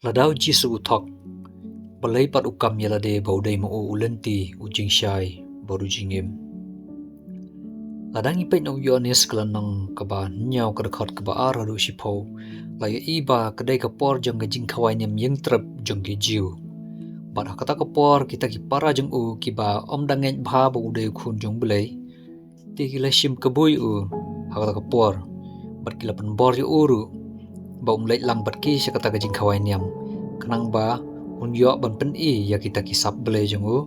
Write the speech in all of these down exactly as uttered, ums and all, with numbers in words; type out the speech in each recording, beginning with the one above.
Lada u Jisu u thok, balei pat u kam ïa lade ba u dei ma u u lynti, u jingshai bad u jingim? Lada ngi peit na u Ïoannis ka lynnong kaba hynñiew, ka dkhot kaba ar haduh shiphew, la ïohi ba ka dei ka por jong ka jingkhawai niam ïingtrep jong ki Jiw. Bad ha kata ka por kita ki para jong u kiba ym da ngeit bha ba u dei u Khun jong U Blei, te ki la shim kabu ïa u ha kata ka por, bad ki la pynbor ïa u ruh ba un leit lang bad ki sha kata ka jingkhawai niam, khnang ba un ïoh ban pyni ïa kita ki sap blei jong u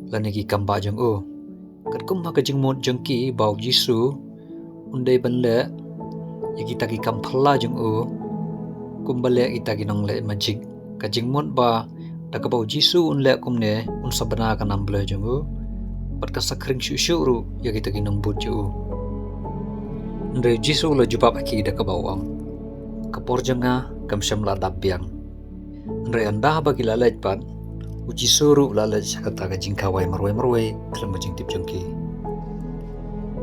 lane ki kam bah jong u. Katkum ha ka jingmut jong ki ba u Jisu un dei ban leh ïa kita ki kam phylla jong u kumba leh kita ki nongleh majik. Ka jingmut ba da kaba u Jisu un leh kumne, un sa bna ka nam blei jong u, bad kan sa khring shuh shuh ruh ïa kita ki nongbud jong u. Hynrei u Jisu u la jubab ha ki da kaba u ong, "Ka por jong nga kam shym la dap biang." Hynrei ynda ba ki la leit pat, u Jisu ruh u la leit sha kata ka jingkhawai marwei marwei khlem ka jingtip jong ki.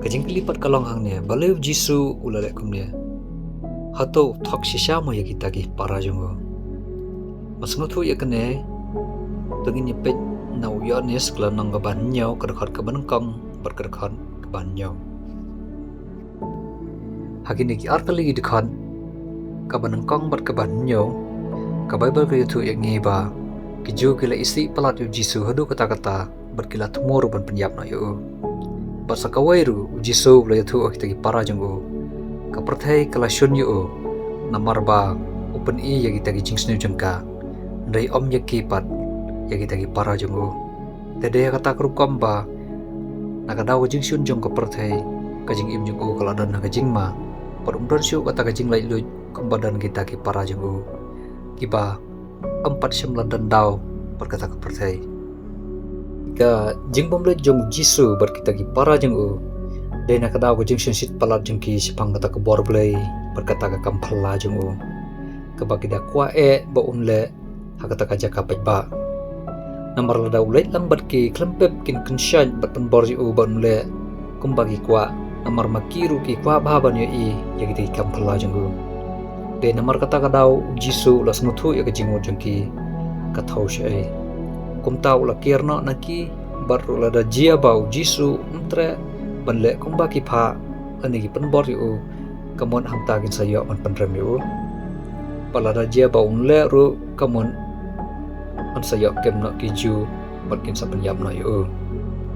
Ka jingkylli pat ka long hangne, balei u Jisu u la leh kumne? Hato u thok shisha mo ïa kita ki para jong u? Ban sngewthuh ïa kane, to ngin ïa peit na u Ïoannis ka lynnong kaba hynñiew, ka dkhot kaba nyngkong bad ka dkhot kaba hynñiew. Ha kine ki artylli ki dkhot, kaba nyngkong bad kaba hynñiew, ka Baibl ka ïathuh ïa ngi ba ki Jiw ki la isih palat ïa u Jisu haduh katta katta, bad ki la thmu ruh ban pynïap noh ïa u. Bad sa kawei ruh, u Jisu u la ïathuh ha kita ki para jong u, ka pyrthei ka la shun ïa u namar ba u pyni ïa kita ki jingsniew jong ka, hynrei ym ïa ki pat, ïa kita ki para jong u. Te dei ha kata ka rukom ba na ka daw ka jingshun jong ka pyrthei, ka jingim jong u ka la don ha ka jingma, bad um don shuh kata ka jinglaitluid kumba don kita ki para jong u, kiba ym pat shym la don daw bad kata ka pyrthei. Ka jingbymleit jong u Jisu bad kita ki para jong u dei na ka daw ka jingshunshit palat jong ki shaphang kata ka bor Blei bad kata ka kam phylla jong u, kaba ki da kwah eh ba un leh ha kata ka jaka paidbah. Namar lada u leit lang bad ki, khlem pep kin kynshait bad pynbor ïa u ban leh kumba ki kwah, namar ma ki ruh ki kwah bha ban ïohi ïa kita ki kam phylla jong u. Dei namar kata ka daw u Jisu u la sngewthuh ïa ka jingmut jong ki, ka thaw shaei. Kumta u la kiar noh na ki, bad ruh lada jia ba u Jisu um treh ban leh kumba ki phah lane ki pynbor ïa u, ka mut hangta kin sa ïoh ban pynrem ïa u. Bad lada jia ba un leh ruh, ka mut yn sa ïoh kem noh ki Jiw bad kin sa pynïap noh ïa u.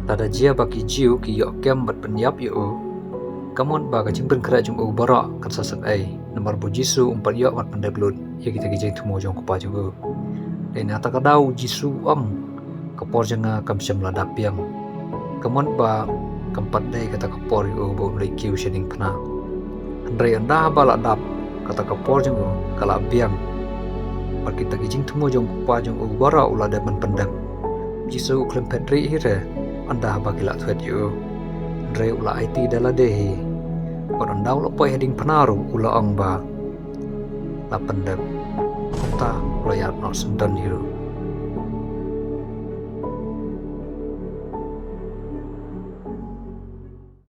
Lada jia ba ki Jiw ki ïoh kem bad pynïap ïa u, ka mut ba ka jingpynkhreh jong u baroh kan sa sep ei, namar ba u Jisu um pat ïoh ban pyndep lut ïa kita ki jingthmu jong u Kpa jong u. Dei na kata ka daw u Jisu u ong, "Ka por jong nga kam shym la dap biang." Ka mut ba kam pat dei kata ka por ïa u ba un leit kiew sha diengphna. Hynrei ynda ba la dap, kata ka por jong u ka la biang, bad kita ki jingthmu jong u Kpa jong u baroh u la dep ban pyndep. U Jisu u khlem phet rieh hi re ynda ba ki la thwet ïa u, hynrei u la aiti da lade hi. Bad ynda u la poi ha diengphna ruh u la ong ba la pyndep. Kumta u la ïaid noh syndon hi ruh.